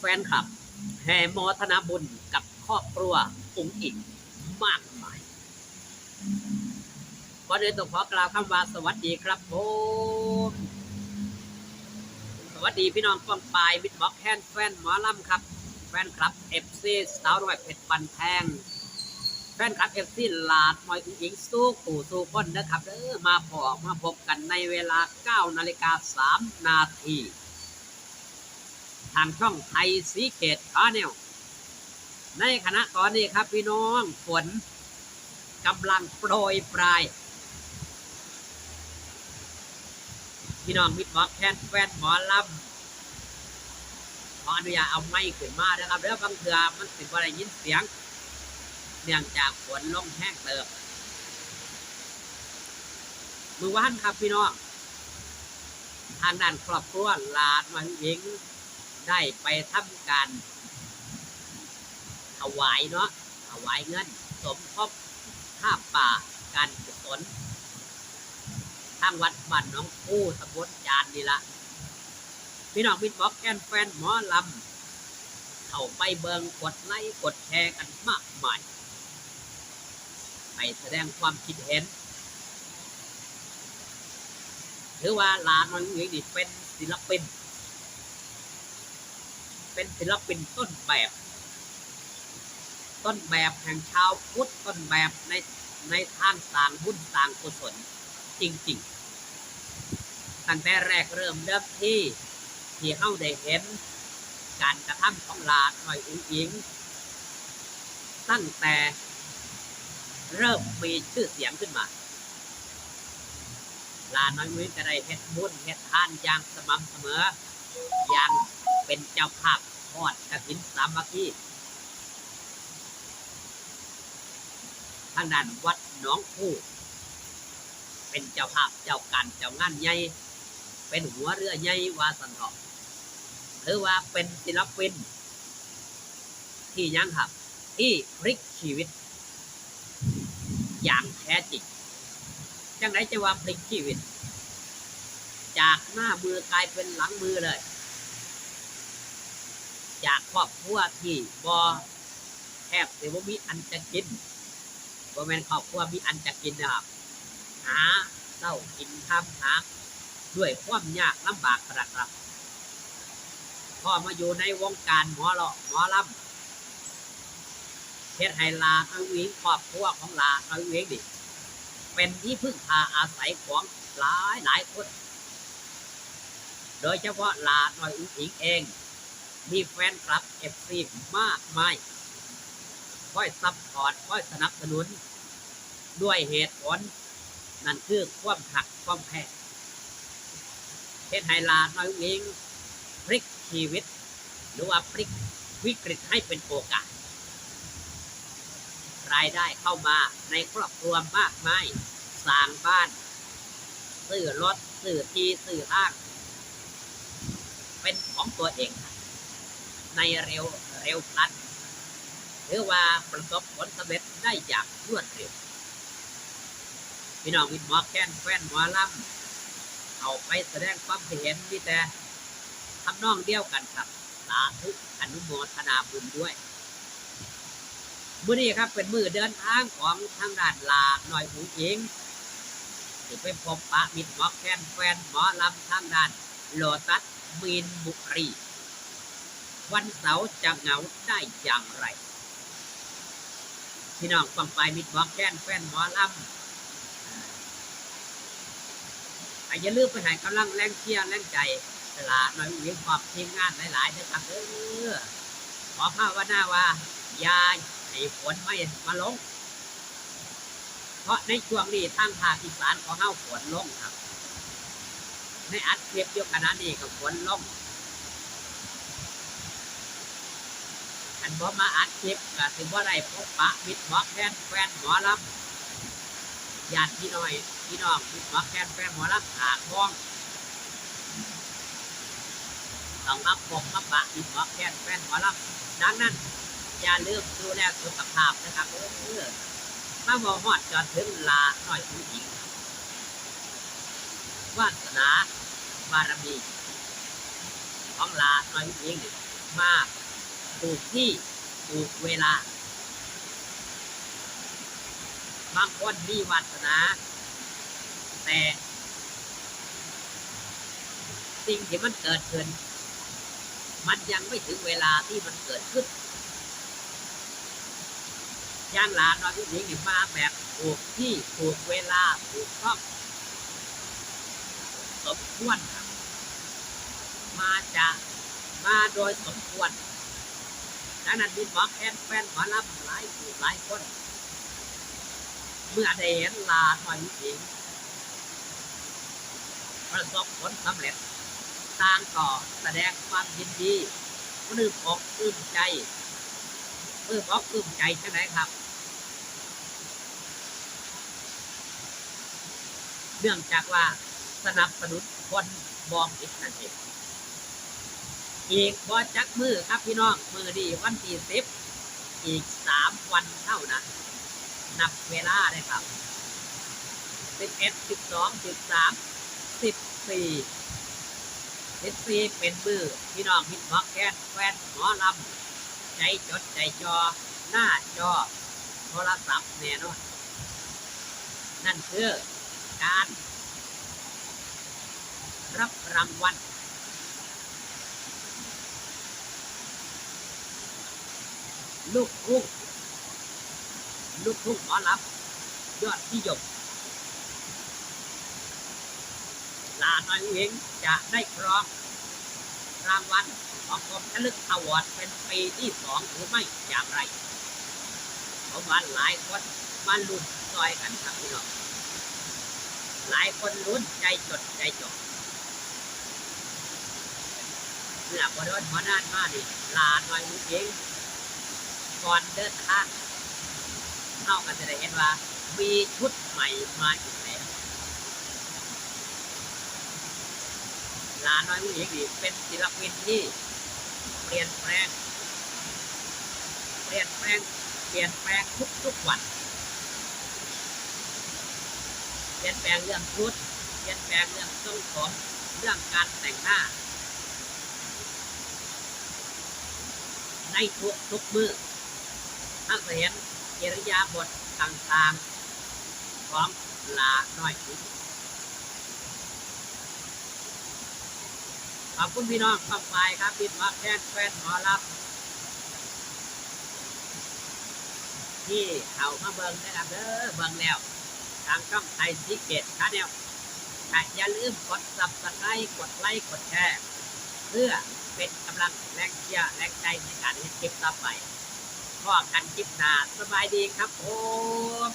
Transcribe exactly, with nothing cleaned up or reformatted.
ฟนคลับแห่โมทนาบุญกับครอบครัวอุ๋งอิ๋งมากมาย ก่อนอื่นต้องขอกล่าวคำว่าสวัสดีครับผม สวัสดีพี่น้องป้องปายมิตรหมอแคนแฟนหมอลำครับ แฟนคลับเอฟซีสาวน้อยเพชรบันแพง แฟนคลับเอฟซีหลาดน้อยอุ๋งอิ๋งสู้ผู้สู้คนนะครับเด้อมาพอมาพบกันในเวลาเก้านาฬิกาสามนาที ทางช่องไทยสีเกตชาแนลในขณะตอนนี้ครับพี่น้องฝนกำลังโปรยปราย พี่น้องมิตรหมอแคนแฟนหมอลำขออนุญาตเอาไมค์ขึ้นมานะครับเด้อบางเทื่อมันสิบ่ได้ยินเสียง เนื่องจากฝนลงแฮงเติบมื้อวานครับพี่น้อง ทางด้านครอบครัวหลาดน้อยอุ๋งอิ๋งได้ไปทำการถวายเนาะถวายเงินสมทบผ้าป่าการกุศลทางวัดบ้านหนองคูตำบลจานนี่ละพี่น้องมิตรหมอแคนแฟนหมอลำเข้าไปเบิ่งกดไลค์กดแชร์กันมากมาย ไปแสดงความคิดเห็น ถือว่าหลาดน้อยอุ๋งอิ๋งนี่เป็นศิลปิน เป็นศิลปินต้นแบบ ต้นแบบแห่งชาวพุทธต้นแบบในในทางสร้างบุญสร้างกุศลจริงๆ ตั้งแต่แรกเริ่มเดิมทีที่เฮาได้เห็นการกระทำของหลาดน้อยอุ๋งอิ๋งตั้งแต่เริ่มมีชื่อเสียงขึ้นมา หลาดน้อยอุ๋งอิ๋งก็ได้เฮ็ดบุญเฮ็ดทานอย่างสม่ำเสมอ อย่างเป็นเจ้าภาพทอดกฐินสามัคคีทางด้านวัดหนองคูเป็นเจ้าภาพเจ้าการเจ้างานใหญ่เป็นหัวเรือใหญ่ว่าซั่นเถาะถือว่าเป็นศิลปินที่หยังครับที่พลิกชีวิต อย่างแท้จริง จั่งใดจะว่าพลิกชีวิต จากหน้ามือกลายเป็นหลังมือเลย จากครอบครัวที่บ่แทบสิบ่มีอันจะกิน บ่แม่นครอบครัวมีอันจะกินนะครับ หาเช้ากินค่ำหาด้วยความยากลำบากขนาดครับ พอมาอยู่ในวงการหมอเลาะหมอลำ เฮ็ดให้หลาดน้อยอุ๋งอิ๋งครอบครัวของหลาดน้อยอุ๋งอิ๋งนี่เป็นที่พึ่งพาอาศัยของหลายหลายคน โดยเฉพาะหลาดน้อยอุ๋งอิ๋งเอง มีแฟนคลับเอฟซีมากมายคอยซัพพอร์ตคอยสนับสนุน ด้วยเหตุผล นั่นคือความฮักความแพงเฮ็ดให้หลาดน้อยอุ๋งอิ๋งพลิกชีวิต หรือว่าพลิกวิกฤตให้เป็นโอกาส รายได้เข้ามาในครอบครัวมากมายสร้างบ้าน ซื้อรถซื้อที่ซื้อทาง เป็นของตัวเอง ในเร็วเร็วพลันถือว่าประสบผลสำเร็จได้อย่างรวดเร็ว พี่น้องมิตรหมอแคนแฟนหมอลำเอาไปแสดงความคิดเห็นมีแต่ทำนองเดียวกันครับ สาธุอนุโมทนาบุญด้วยมื้อนี้ครับเป็นมื้อเดินทางของทางด้านหลาดน้อยอุ๋งอิ๋งที่ไปพบปะมิตรหมอแคนแฟนหมอลำทางด้านโลตัสมีนบุรี วันเสาร์จะเหงาได้อย่างไร พี่น้องป้องปายมิตรหมอแคนแฟนหมอลำก็อย่าลืมไปให้กำลังแรงเชียร์แรงใจหลาดน้อยอุ๋งอิ๋งพร้อมทีมงานหลายๆนะครับเด้อขอภาวนาว่าอย่าให้ฝนไม่มาลง เพราะในช่วงนี้ทางภาคอีสานของเฮาฝนลงครับ ในอัดคลิปอยู่ขณะนี้ก็ฝนลงคันบ่มาอัดคลิปก็สิบ่ได้พบปะมิตรหมอแคนแฟนหมอลำญาติพี่น้อยพี่น้องมิตรหมอแคนแฟนหมอลำหากมอง ต้องมาพบมาปะอีกหมอแคนแฟนหมอลำดังนั้น อย่าลืมดูแลสุขภาพนะครับเออมาเว้าฮอดจอดถึงหลาน้อยผู้หญิงวาสนาบารมีของหลาน้อยผู้หญิงนี่ มาถูกที่ถูกเวลา บางคนมีวาสนา แต่สิ่งที่มันเกิดขึ้น มันยังไม่ถึงเวลาที่มันเกิดขึ้น อย่างหลานน้อยผู้หญิงนี่มาแบบถูกที่ถูกเวลาถูกช่อง สมควรครับ มาจะมาโดยสมควร ดังนั้นมีหมอแคนแฟนหมอลำหลายผู้หลายคน เมื่อได้เห็นหลานน้อยผู้หญิง ประสบผลสำเร็จ ต่างก็แสดงความยินดีปลื้มอกปลื้มใจปลื้มอกปลื้มใจจังไดครับ เนื่องจากว่าสนับสนุนคนบ่ผิดนั่นเอง อีกบ่จักมื้อครับพี่น้อง มื้อนี้วันที่สิบ อีกสามวันเท่านั้น นับเวลาได้ครับ สิบเอ็ด สิบสอง สิบสาม สิบสี่ สิบสี่ เป็นมื้อพี่น้องมิตรหมอแคนแฟนหมอลำ ใจจดใจจ่อหน้าจอโทรศัพท์แน่นอน นั่นคือการรับรางวัล ลูกทุ่ง ลูกทุ่งหมอลำยอดนิยม หลานน้อยอุ๋งอิ๋งจะได้ครองรางวัลของกรมชลึกอวอร์ดเป็นปีที่สองหรือไม่อย่างไร ผมว่าหลายคนมาลุ้นซอยกันครับพี่น้อง หลายคนลุ้นใจจดใจจ่อ เมื่อบ่โดนบ่นานมานี่ หลานน้อยอุ๋งอิ๋ง ก่อนเดินทาง เฮาก็จะได้เห็นว่ามีชุดใหม่มาอีกแล้ว หลานน้อยอุ๋งอิ๋งนี่เป็นศิลปินที่เปลี่ยนแปลง เปลี่ยนแปลง เปลี่ยนแปลงทุกๆวัน เปลี่ยนแปลงเรื่องชุด เปลี่ยนแปลงเรื่องทรงผม เรื่องการแต่งหน้า ในทุกๆมื้อ เฮาจะเห็นอิริยาบถต่างๆของหลานน้อย ขอบคุณพี่น้องป้องปายครับ มิตรหมอแคนแฟนหมอลำ ที่เข้ามาเบิ่งนะครับเด้อ เบิ่งแล้ว ทางช่องไทยซีเครตชาแนล ก็อย่าลืมกด Subscribe กดไลค์ กดแชร์ เพื่อเป็นกำลังแรงเชียร์แรงใจในการเฮ็ดคลิปต่อไป พ้อกันคลิปหน้า สบายดีครับผม